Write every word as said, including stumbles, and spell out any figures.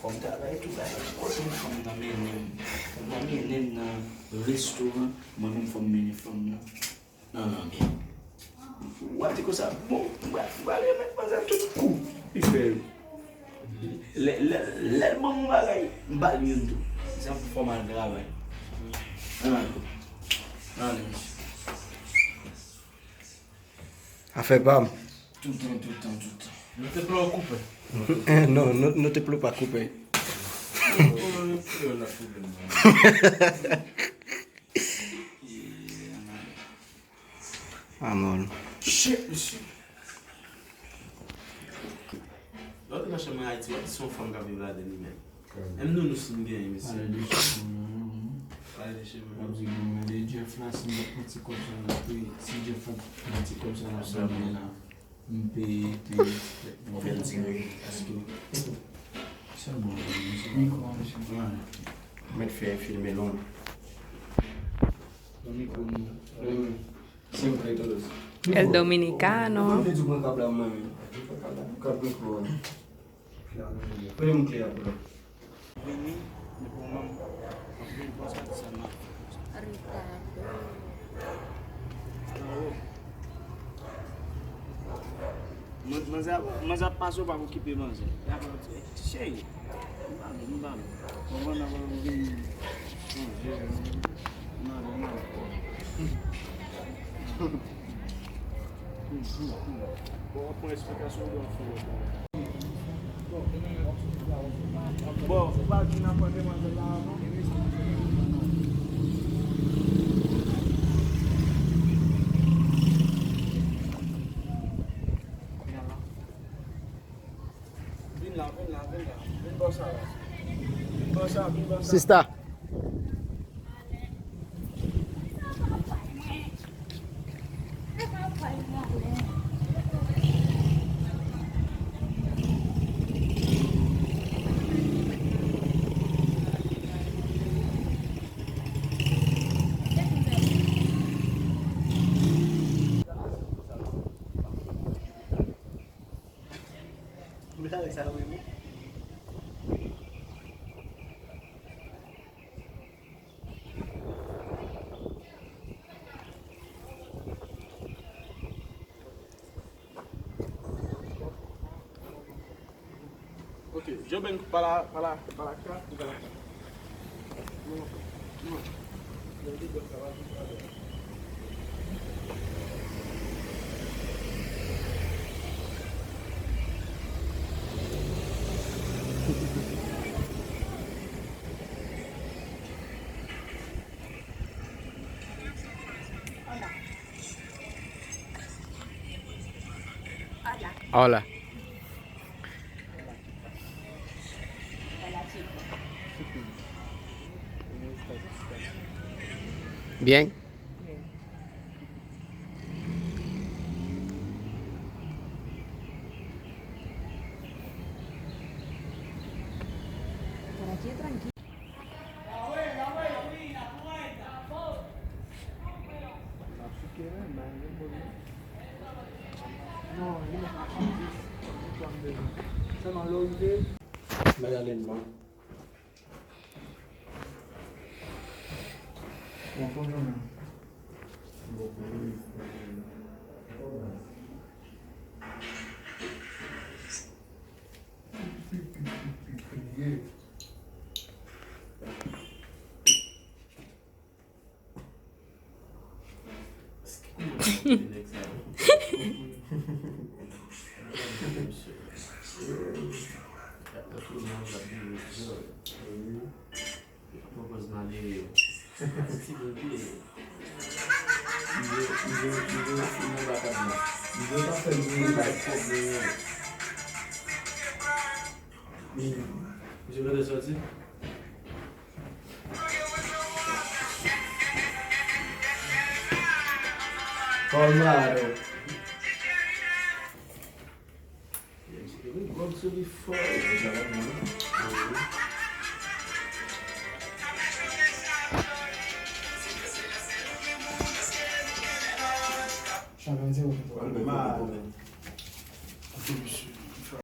Fò m travay tou, bay. Kote fanm nan mennen m? Fanm nan mennen m nan restoran, mwen menm fò m mennen fanm nan nan lanmè. W ap di konsa, bon, m pral, m pral remèt manzè tout kou. Li fè, lè, lè, lè l ban m yon bagay, m ba l youn tou. Sa pou fò m al travay. Ann ale. Ann ale, mesye. Afè pa m. Toutan, toutan, toutan. Nou te plan w koupe. Non, nou, nou te plan w pa koupe. Oh, nou kreyòl la pwoblèm nan. Amon. Shit, mesye. Lè w te nan chanm an Ayiti, w ap di se yon fanm k ap viv ladan li menm. Menm nou, nou fin genyen, mesye. Pale de cheve, non, non. Pale de cheve. W ap di, bon, gade Jeff la, si m pa pran ti kòb sa, n ap peye. Si Jeff pa pran ti kòb sa, n ap peye la. M peye, peye. Mwen fè l tire. Paske. Sèlman, mesye. Mikwo an, mesye. Mèt fè filme long. Nan mikwo, non. Siempre todos. El Dominicano. Mwen te di pran kab la, mwen menm. Kab mikwo an. Premye moun kle a pou nou. Vini, men pou mwen, anpil bòs ap di sa m ap fè. Rita. Anwo. Manzè, manzè ap pase, w pa okipe manzè. Cheri, m pa vle, m pa vle. Mwen, mwen, mwen, mwen, mwen, mwen, mwen, mwen. Bon, w ap pran esplikasyon oubyen w ap fè lòt bagay? Bon, ou pa di n ap pran demwazèl la avan? Vin la, vin la, vin la. Vin bò sa la. Vin bò sa, vin bò sa. Sista. Ok, Joe Ben, pa la, pa la, pa la ka, ou pa la ka. Non, non. Hola. Bien. Por aquí es tranquilo. Sèlman lè w rive. Mwen ale, non. Bon, bonjou, menm. Misye rete soti. Colmado. Misye te met gwòg sou li fò. Chak ane se ou ki Colmado.